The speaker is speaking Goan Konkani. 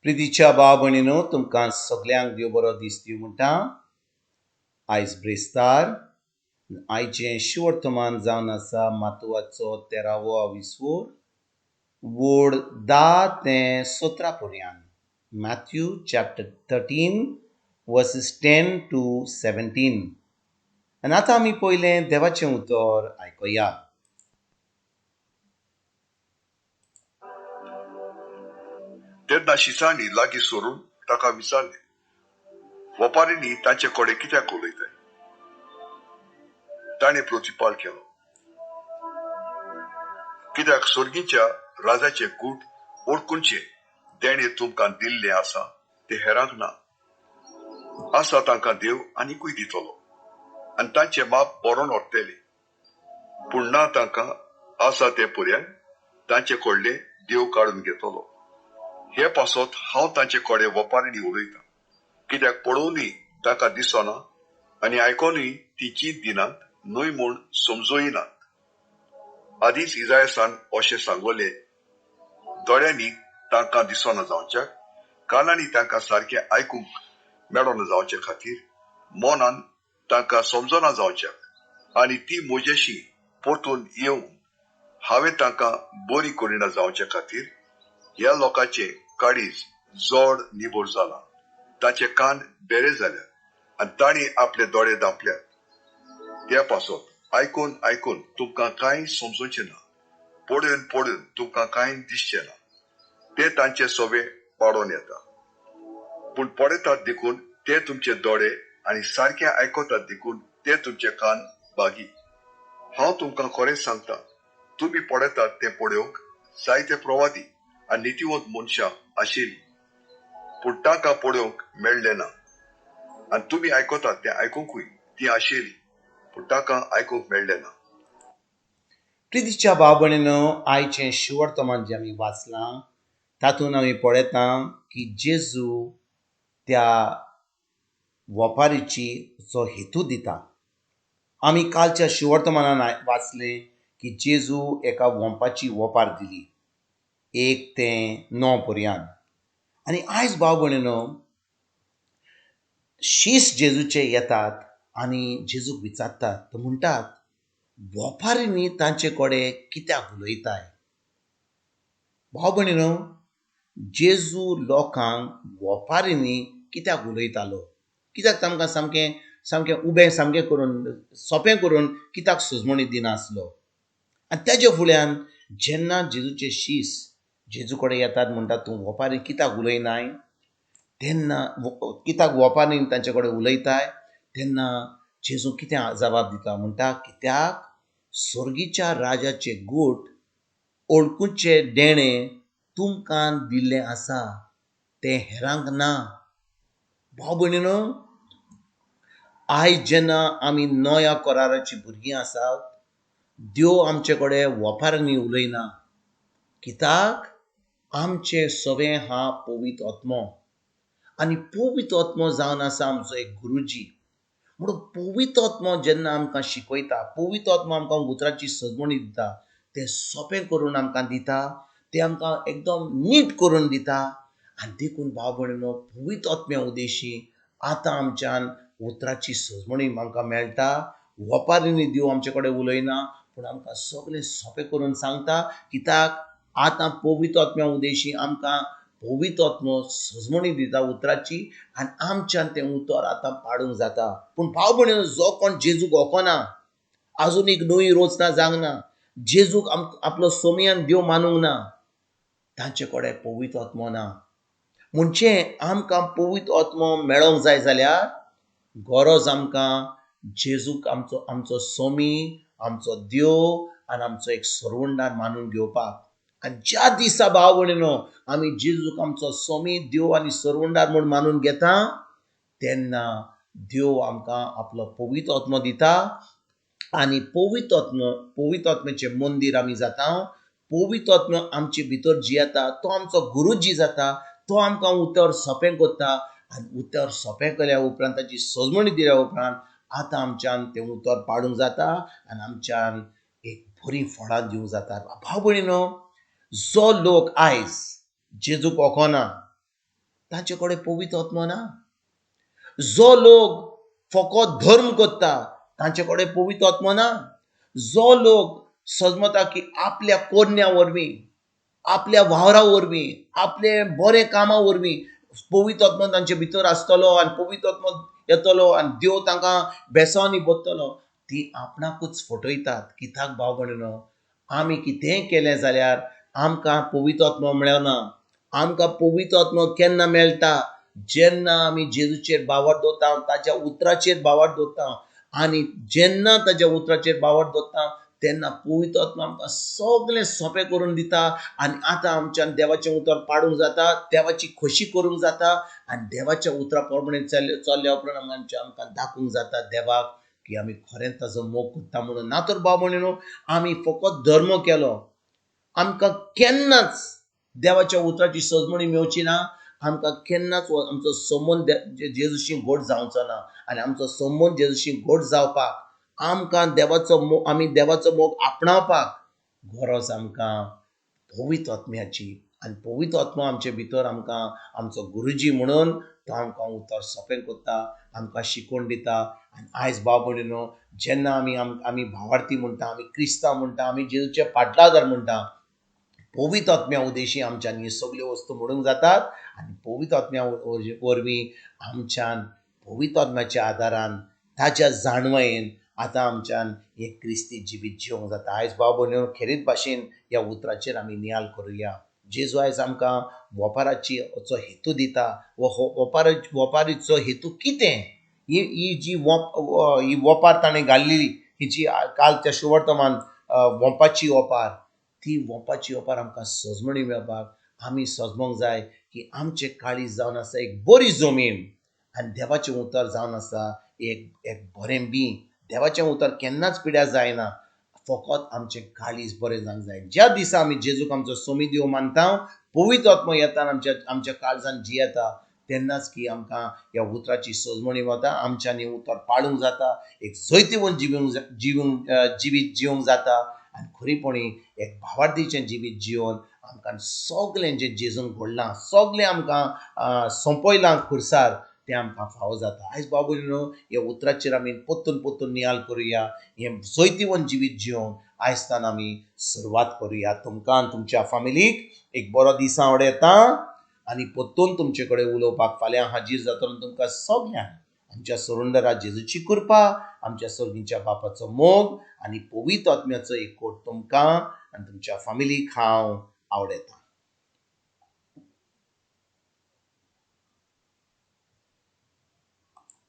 प्रितीच्या भाव भयणीनो, तुमकां सगल्यांक देव बरो दीस दिवं म्हणटा. आयज ब्रेस्तार. आयचें शिवर्तमान जावन आसा मातुवाचो 13वो आविस्वोर, वोड 10 ते 17 पर्यंत. Matthew chapter 13 verses 10 to 17. आनी आतां आमी पयलें देवाचें उतर आयकुया. तेन्ना शिसांनी लागीं सरून ताका विचारलें, वपारींनी तांचे कडेन कित्याक उलयताय? ताणें प्रतिपाल केलो, कित्याक स्वर्गीच्या राजाचे गूट ओळखुनचें देणें तुमकां दिल्लें आसा तें हेरांक ना. आसा तांकां देव आनिकूय दितलो आनी तांचें माप बरोवन ओडटलें, पूण ना तांकां आसा ते पर्याय तांचे कडलें देव काडून घेतलो. हे पासत हांव तांचे कडेन वपारींनी उलयतां, कित्याक पळोवनूय तांकां दिसना आनी आयकोनूय ती चीत दिनात न्हय म्हूण समजयनात. आदींच इजायसान अशें सांगलें, दोळ्यांनी तांकां दिसना जावच्याक, कानांनी तांकां सारकें आयकूंक मेळना जावचे खातीर, मनान तांकां समजना जावच्याक, आनी ती म्हजेशी परतून येवन हांवें तांकां बरी करिना जावचे खातीर ह्या लोकांचे काळीज जड निबर जाला, ताचे कान बेरे जाल्यात आनी तांणी आपले दोळे धांपल्यात. त्या पासत आयकून आयकून तुमकां कांय समजूचें ना, पळोवन पळोवन तुमकां कांय दिसचें ना. ते तांचे सोबे पाडोवन येता, पूण पळयतात देखून ते तुमचे दोळे आनी सारके आयकतात देखून ते तुमचे कान बागी. हांव तुमकां खरेंच सांगता, तुमी पळयतात ते पळोवंक जायते प्रवादी आनी नितीवंत मनशां आशिल्लीं, पूण तांकां पळोवंक मेळ्ळें ना. आनी तुमी आयकतात तें आयकुंकूय ती आशिल्ली, पूण तांकां आयकूंक मेळ्ळें ना. प्रितीच्या भाव भयणीनो, आयचें शिवर्तमान जें आमी वाचलां तातूंत आमी पळयता की जेजू त्या वपारीची जो हेतू दिता. आमी कालच्या शिवर्तमानान वाचलें की जेजू एका वोंपाची वोपार दिली 1 ते 9 पर्यंत. आनी आयज भाव भयणीनो, शीस जेजूचे येतात आनी जेजूक विचारतात, तो म्हणटात वोपारींनी तांचे कडेन कित्याक उलयताय? भाव भयणीनो, जेजू लोकांक वोपारींनी कित्याक उलयतालो? कित्याक तांकां सामकें सामकें उबें सामकें करून सोंपें करून कित्याक सुजमणी दिनासलो? आनी तेजे फुड्यान जेन्ना जेजूचे शीस जेजू कडेन येतात म्हणटात तूं वोपारी कित्याक उलयनाय, तेन्ना कित्याक वोपारीन तांचे कडेन उलयताय, तेन्ना जेजू कितें जबाब दिता म्हणटा, कित्याक स्वर्गीच्या राजाचे गूट ओळखुचे देणें तुमकां दिल्लें आसा तें हेरांक ना. भाव भयणीनो, आयज जेन्ना आमी नव्या कराराची भुरगीं आसात, देव आमचे कडेन वोपारांनी उलयना, कित्याक आमचे सगळें हा पवित्र आत्मो, आनी पवित्र आत्मो जावन आसा आमचो एक गुरुजी. म्हणून पवित्र आत्मो जेन्ना आमकां शिकयता, पवित्र आत्मो आमकां उतराची सजवणी दिता, तें सोंपें करून आमकां दिता, तें आमकां एकदम नीट करून दिता. आनी देखून भाव भयणीनो, पवित्र आत्म्या उदेशी आतां आमच्यान उतराची सजवणी आमकां मेळटा. वपारींनी देव आमचे कडेन उलयना, पूण आमकां सगळें सोंपें करून सांगता, कित्याक आतां पवित्र आत्म्या उदेशी आमकां पवित्र आत्मो सजवणी दिता उतराची, आनी आमच्यान तें उतर आतां पाडूंक जाता. पूण भाव भयणीनो, जो कोण जेजूक वखना, आजून एक नवी रोचना जावंक ना, जेजूक आपलो सोमयान देव मानूंक ना, तांचे कडेन पवित्र आत्मो ना. म्हणजे आमकां पवित्र आत्मो मेळोंक जाय जाल्यार गरज आमकां जेजूक आमचो आमचो सोमी, आमचो देव आनी आमचो एक सरवंडार मानून घेवपाक. आनी ज्या दिसा भाव भयणीनो आमी जेजूक आमचो सोमी, देव आनी सरवंडार म्हूण मानून घेता, तेन्ना देव आमकां आपलो पवित्र आत्मो दिता. आनी पवित्र आत्मो, पवित्र आत्म्याचें मंदीर आमी जाता. पवित्र आत्मो आमचे भितर जियेता, तो आमचो गुरुजी जाता, तो आमकां उतर सोंपें करता. आनी उतर सोंपें केल्या उपरांत, ताची सजमणी दिल्या उपरांत आतां आमच्यान तें उतर पाडूंक जाता आनी आमच्यान एक बरीं फळां दिवंक जाता. भाव भयणीनो, जो लोक आयज जेजूक वखना, तांचे कडेन पवित्र आत्मो ना. जो लोक फकत धर्म करता तांचे कडेन पवित्र आत्मो ना. जो लोक सजमता की आपल्या कोरण्या वरवीं, आपल्या वावरा वरवीं, आपले बरे कामां वरवीं पवित्र आत्मो तांचे भितर आसतलो आनी पवित्र आत्मो येतलो आनी देव तांकां बेसांनी बदतलो, ती आपणाकूच फटयतात. कित्याक भाव भयणीनो, आमी कितेंय केलें जाल्यार आमकां पवित्र आत्मो मेळना. आमकां पवित्र आत्मो केन्ना मेळटा? जेन्ना आमी जेजूचेर भावार्थ दवरता, ताच्या उतराचेर भावार्थ दवरता. आनी जेन्ना ताच्या उतराचेर भावार्थ दवरता तेन्ना पवित्र आत्मो आमकां सगळें सोंपें करून दिता आनी आतां आमच्यान देवाचें उतर पाडूंक जाता, देवाची खोशी करूंक जाता आनी देवाच्या उतरा प्रमाणे चल्ल्या उपरांत आमकां दाखोवंक जाता देवाक की आमी खरेंच ताजो मोग करता म्हणून. ना तर भाव भयणीनो, आमी फकत धर्म केलो, आमकां केन्नाच देवाच्या उतराची सजमणी मेळची ना. आमकां केन्नाच आमचो संबंद जेजूशी घट जावचो ना. आनी आमचो संबंद जेजूशी घट जावपाक आमकां देवाचो मोग, आमी देवाचो मोग आपणावपाक गरज आमकां पवित्र आत्म्याची. आनी पवित्र आत्मो आमचे भितर आमकां आमचो गुरुजी म्हणून तो आमकां उतर सोंपें करता, आमकां शिकोवन दिता. आनी आयज भाव भयणीनो, जेन्ना आमी आमी भावार्थी म्हणटा, आमी क्रिस्तांव म्हणटा, आमी जेजूचे पाटलादार म्हणटा, पवित्र आत्म्या उदेशी आमच्यान ह्यो सगल्यो वस्तू म्हणूंक जातात. आनी पवित्र आत्म्या वरवीं आमच्यान पवित्र आत्म्याच्या आदारान ताच्या जाणवयेन आतां आमच्यान हें क्रिस्ती जिवीत जिवंक जाता. आयज भाव भयणीनो, खेरीत भाशेन ह्या उतराचेर आमी नियाल करुया. जेजू आयज आमकां वपाराची असो हेतू दिता. वपारीचो हेतू कितें? ही जी ही वपार ताणें घाल्ली, ही जी कालच्या शुवर्तमान वोपाची वपार, ती वोपाची वपार आमकां सजमणी मेळपाक आमी सजमोंक जाय की आमचें काळीज जावन आसा एक बरी जमीन आनी देवाचें उतर जावन आसा एक एक बरें बीं. देवाचें उतर केन्नाच पिड्यार जायना, फकत आमचें काळीज बरें जावंक जाय. ज्या दिसा आमी जेजूक आमचो सोमी देव मानता, पवित्र आत्मो येता आमच्या आमच्या काळजान जियेता, तेन्नाच की आमकां ह्या उतराची सजमणी वता, आमच्यांनी उतर पाळूंक जाता, एक जैतिवंत जिवंक जिवीत जिवंक जाता. आनी खरेपणी एक भावार्थीचें जिवीत जिवन आमकां सगळें जें जेजून घडलां, सगळें आमकां सोंपयलां खुर्सार, तें आमकां फावो जाता. आयज बाबू न्हू, ह्या उतराचेर आमी परतून परतून नियाल करुया. हें जैतिवंत जिवीत जिवन आयजतान आमी सुरवात करुया. तुमकां आनी तुमच्या फामिलीक एक बरो दीस आवडयता आनी परतून तुमचे कडेन उलोवपाक फाल्यां हाजीर जातलो. तुमकां सगळ्यांक आमच्या सरुंडरा जेजूची कृपा, आमच्या सर्गीच्या बापाचो मोग आनी पवित्र आत्म्याचो एकवट तुमकां आनी तुमच्या फामिलीक हांव आवडयता.